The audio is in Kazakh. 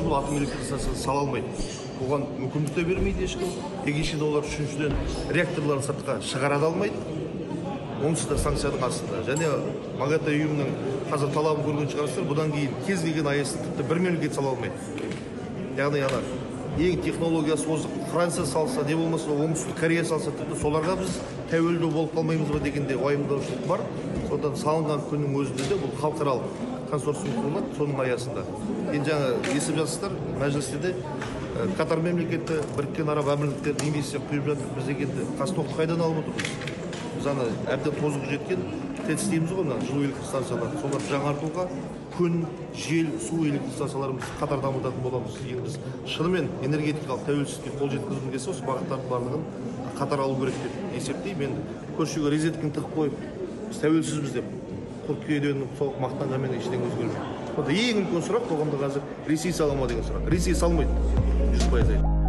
бұл атом электр станциясын сала алмайды. Оған мүмкіндік те бермейді ешкім. Екіншіден, олар үшіншіден реакторларын сыртқа шығара да алмайды. Онсыз да санкцияның астында. Және МАГАТЭ ұйымының қазір талабын көрген шығарсыздар, бұдан кейін кез келген АЭС тіпті бір мемлекет сала алмайды. Яғни ана ең технологиясы озық Франция салса, не болмаса Оңтүстік Корея салса, тіпті соларға біз тәуелді болып қалмаймыз ба дегенде уайымдаушылық бар. Содан салынған күннің өзінде де бұл халықаралық консорциум құрылады, соның аясында. Енді жаңа естіп жатсыздар, мәжілісте де Катар мемлекеті, Біріккен Араб Әмірліктері инвестиция құйып жатыр. Біз енді Қазтоқты қайдан алып отырмыз? Біз ана әбден тозығы жеткен ТЭЦ дейміз ғой, мына жылу электр станцияларын, соларды жаңартуға күн, жел, су электр станцияларын біз қатар дамытатын боламыз. Енді біз шынымен энергетикалық тәуелсіздікке қол жеткізгіміз келсе, осы бағыттардың барлығын қатар алу керек деп есептеймін. Енді көршіге розетканы тығып қойып, біз тәуелсізбіз деп құр кеудені соғып мақтанғанмен ештеңе өзгеріп жоқ. Сонда ең үлкен сұрақ қоғамда қазір Ресей сала ма деген сұрақ. Ресей салмайды 100%.